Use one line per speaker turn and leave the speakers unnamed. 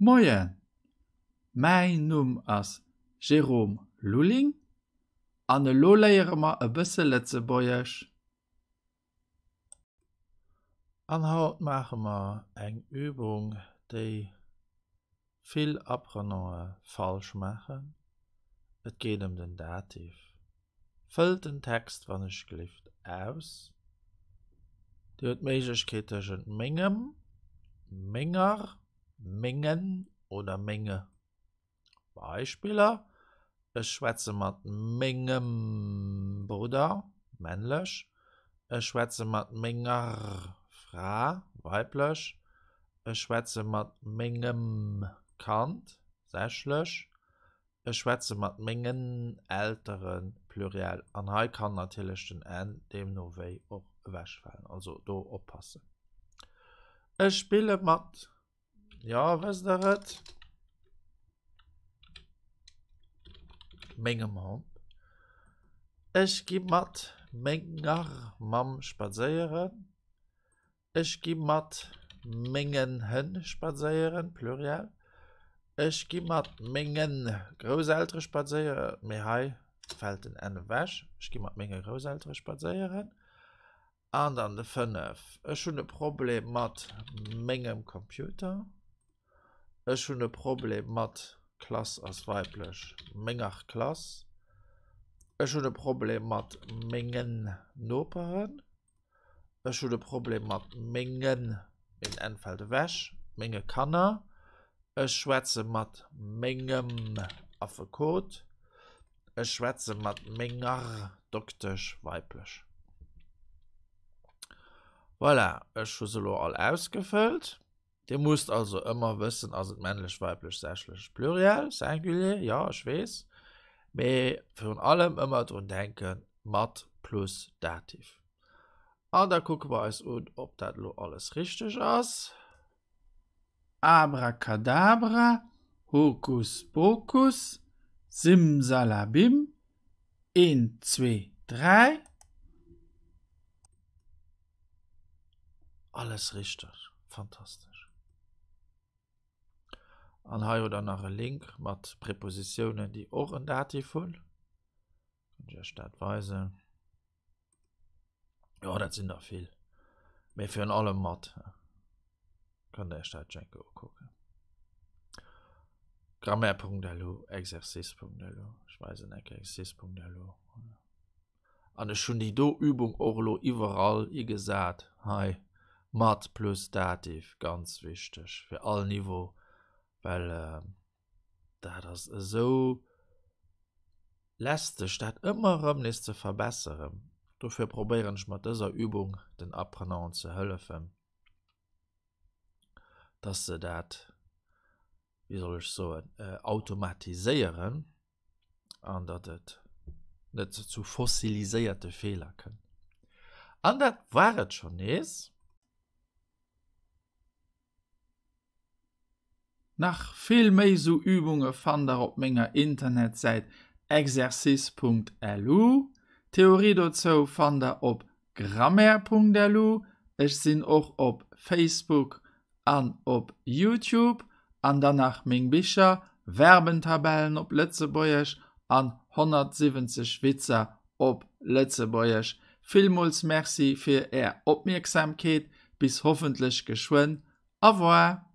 Moien, mäin Numm ass Jérôme Lulling an elo léiere mer e bësse Lëtzebuergesch.
An haut maache mer eng Übung, déi vill Apprenantë falsch maachen. Et geet ëm den Dativ. Fëllt den Text wann ech gelift aus. Dir hutt d'Méiglechkeet tëschent mengem, menger, mengen oder menge. Beispiller, Ech schwätze mat mengem Brudder, männlech, Ech schwätze mat menger Fra, weiblech, Ech schwätze mat mengem Kand, sächlech, Ech schwätze mat mengen Elteren, Pluriel. An hei kann natierlech den n deemno wéi och ewechfalen, also do oppassen. Ech spille mat. Jo, wësst der et? Mengem Hond. Ech gi mat menger Mamm spadséieren. Ech gi mat mengen Hënn spadséieren, Pluriel. Ech gi mat menge Grousseltere spadséieren, mee hei fält den n ewech. Ech gi mat menge Grousseltere spadséieren. An dann de 5. Ech hunn e Problem mat mengem Computer. Ech hunn e Problem mat, Klass ass weiblech, menger Klass. Ech hunn e Problem mat mengen Noperen. Ech hunn e Problem mat mengen, den N fält ewech, menge Kanner. Ech schwätze mat mengem Affekot. Ech schwätze mat menger Doktesch, weiblech. Voilà, ech hu se elo all ausgefëllt. Dir musst also ëmmer wëssen, ass et männlech, weiblech, sächlech, Pluriel, Singulier, jo, ech weess, mee virun allem ëmmer drun denken, mat plus Dativ. An da kucke mer eis un, ob dat elo alles richteg ass.
Abracadabra, Hokus Pokus, Simsalabim, een, zwee, dräi.
Alles richteg, fantastesch. An hei hutt der nach e Link mat Prepositiounen, déi och en Dativ hunn. Kann ech iech dat weisen. Jo, dat sinn der vill. Mee virun allem mat. Kënnt der iech dat schenke ukucken.
Grammaire.lu, Exercice.lu. Ech weisen enke Exercice.lu.
An ech hunn déi do Übung och elo iwwerall igesat hei mat plus Dativ, ganz wichteg fir all Niveau, well dat ass esou lästeg, dat ëmmer erëm nees ze verbesseren. Dofir probéieren ech mat dëser Übung den Apprenanten ze hëllefen, dass se dat, wéi soll ech soen, automatiséieren an datt et net zu fossiliséierte Feeler kënnt. An dat war et schonn nees.
Nach vill méi sou Übunge fannt der op menger Internetsäit exercice.lu. D'Theorie dozou fannt der op grammaire.lu. Ech sinn och op Facebook an op Youtube. An dann nach meng Bicher, Verbentabellen op Lëtzebuergesch an 170 Witzer op Lëtzebuergesch. Villmools Merci fir är Opmierksamkeet. Bis hoffentlech geschwënn. Au revoir!